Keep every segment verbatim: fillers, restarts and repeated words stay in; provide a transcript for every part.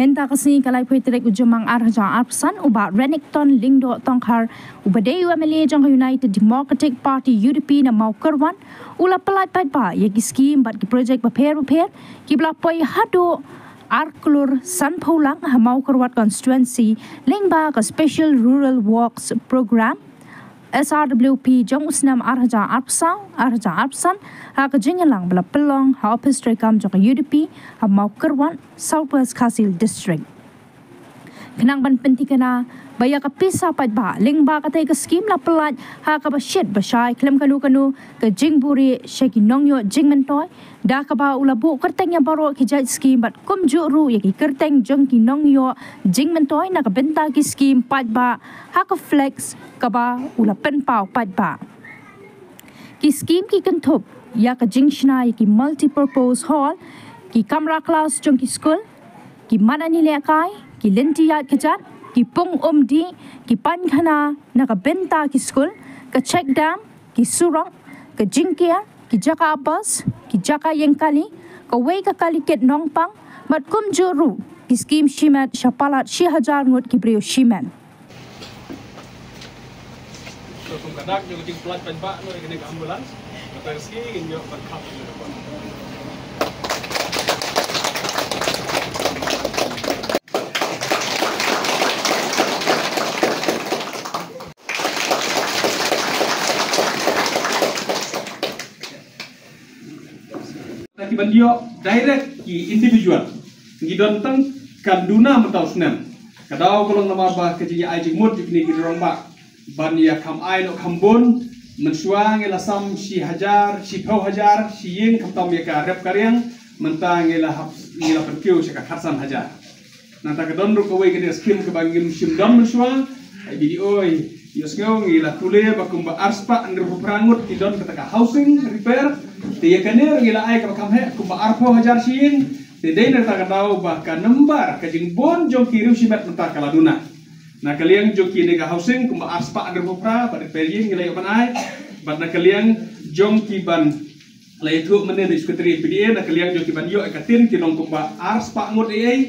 Mynta ka sngi ka laiphew tarik u Jymmang ar hajar arphew san, u Bah Renikton Lyngdoh Tongkhar, uba dei u M L A jong ka United Democratic Party, U D P, na Mawkyrwat, u la pyllait paidbah ïa ki skim bad ki projek bapher bapher kiba la poi haduh ar klur sanphew lak ha Mawkyrwat constituency lyngba ka Special Rural Works Programme, S R W P, jong u snem ar hajar arphew saw, ar hajar arphew san, ha ka jingïalang ba la pynlong ha ophis treikam jong ka U D P ha Mawkyrwat, South West Khasi Hills District. Khnang ban pynthikna ba ïa ka pisa paidbah lyngba katei ka skim la pyllait ha kaba shit ba shai khlem kano kano ka jingbuhrieh sha ki nongïoh jingmyntoi, da kaba u la buh kyrteng ïa baroh ki jait skim bad kumjuh ruh ïa ki kyrteng jong ki nongïoh jingmyntoi na ka bynta ki skim paidbah ha ka flex kaba u la pynpaw paidbah. Ki skim ki kynthup ïa ka jingshna ïa ki multipurpose hall, ki kamra klas jong ki skul, ki madan ïalehkai, ki lynti ïaid kjat, ki pung umdih, ki paikhana na ka bynta ki skul, ka check dam, ki surok, ka jingker, ki jaka bus, ki jaka ïeng kali, kawei ka kali kit nongpang, bad kumjuh ruh ki skim shimet sha palat shi hajar ngut ki briew shimet. Kum ka dak jong ka jingpyllait paidbah noh ïa kane ka ambulance, kata ka sngi ngin ïoh ban khap ïa kane ka. Te ki ban ïoh direct ki individual, ngi don tang ka duna mynta u snem. Ka daw ka long namar ba ka jingïa-ai jingmut jong kine ki rangbah ban ïa kham ai noh kham bun. Mynshuwa ngi la sam shi hajar, shiphew hajar shi ïing, khamtam ïa ka rep ka riang. Mynta ngi la hap, ngi la pynkiew sha ka khatsan hajar. Nangta ka don ruh kawei ka skim kaba ngim shym don mynshuwa. Ai B D O, ïohsngew ngi la pule ba kumba arspah hynriewphew phra ngut ki don kata ka housing repair. Te ïa kane ruh ngi la ai kaba kham heh kumba arphew hajar shi ïing. Te dei na kata ka daw ba ka nambar ka jingbun jong ki riewshimet mynta ka la duna. Na ka liang jong kine ka housing kumba arspah hynriewphew phra, bad repair ïing ngi la ïoh ban ai. Bad na ka liang jong ki ban la ïathuh mynne da i Secretary M P D A, na ka liang jong ki ban ïoh ïa ka tin ki long kumba arspah ngut ei ei.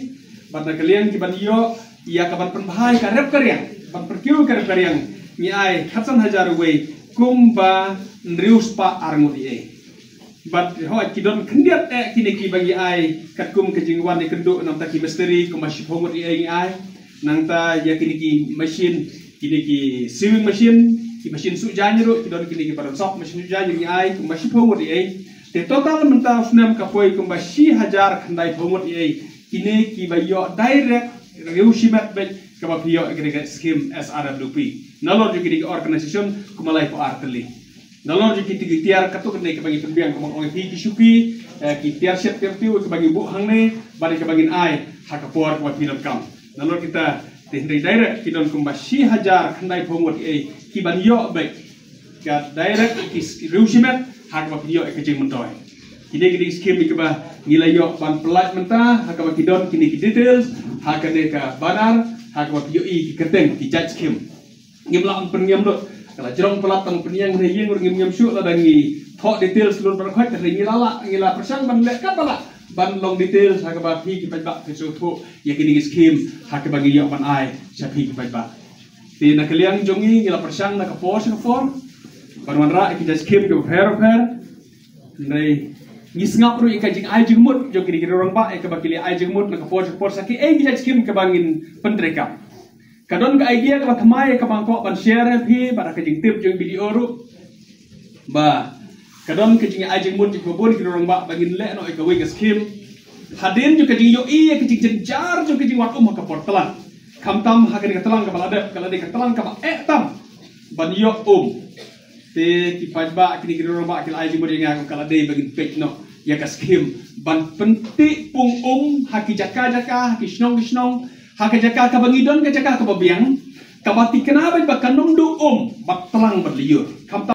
Bad na ka liang ki ban ïoh ïa ka ban pynbha ïa ka rep ka riang, ban pynkiew ïa ka rep ka riang, ngi ai khatsan hajar uwei, kumba hynriewspah ar ngut ei ei. Bad hooid ki don khyndiat eh kine kiba ngi ai katkum ka jingwan ïakynduh, nangta ki mistri kumba shiphew ngut ei ei ngi ai. Nangta ïa kine ki machine, kine ki sewing machine, ki machine suh jaiñ ruh, ki don kine kiba don sop machine suh jaiñ ngi ai kumba shiphew ngut ei ei. Te total mynta u snem ka poi kumba shi hajar khyndaiphew ngut ei ei. Kine kiba ïoh direct riewshimet beit kaba phi ïoh ïa kane ka skim S R W P. Nalor jong kine ki organisation kumba laiphew ar tylli. Nalor jong kine ki tiar katto katne kaba ngi pynbiang, kumba ong phi ki shuki, eh, ki tiar shet tiar tiew kaba ngi buh hangne, bad kaba ngin ai ha ka por kaba phi donkam. Nalor kita, te hynrei direct ki don kumba shi hajar khyndaiphew ngut ei ei, ki ban ïoh beit ka direct ki s-, riewshimet ha kaba phi ïoh ïa ka jingmyntoi. Kine kine ki skim kiba ngi la ïoh ban pyllait mynta, ha kaba ki don kine ki details ha kane ka banner, ha kaba phi ïohi ki kyrteng ki jait skim. Ngim lah ban pynngem lut. Ka la jrong palat tang pynïeng ha ïing ruh ngim ngem shuh lada ngi thoh details lut baroh khoit, hynrei ngi la lah, ngi la pyrshang ban leh katba lah ban long details ha kaba phi ki paidbah phin sngewthuh ïa kine ki skim ha kaba ngi ïoh ban ai sha phi ki paidbah. Te na ka liang jong ngi, ngi la pyrshang na ka por sha ka por ban wanrah ïa ki jait skim kiba pher pher. Hynrei ngi sngap ruh ïa ka jingai jingmut jong kine ki rangbah, ïa kaba ki la ai jingmut na ka por sha ka por, sa kiei ki jait skim kiba ngin pyntreikam. Ka don ka idea kaba thymmai kaba nga kwah ban share ïa phi bad ka jingtip jong B D O ruh, ba ka don ka jingai jingmut jong kiba bun ki rangbah ba ngin leh noh ïa kawei ka skim. Hadien jong ka jingïohi ïa ka jingjynjar jong ka jingwad um ha ka por tlang, khamtam ha kane ka tlang kaba la dep, ka la dei ka tlang kaba eh tam ban ïoh um. Te ki paidbah, kine ki rangbah ki la ai jingmut ïa nga, ka la dei ba ngin peit noh ïa ka skim ban pyntih pung um ha ki jaka jaka, ha ki shnong ki shnong, ha ka jaka kaba ngi don, ka jaka kaba biang, kaba thikna beit ba kan ym duh um bad tlang bad lyiur. Khamtam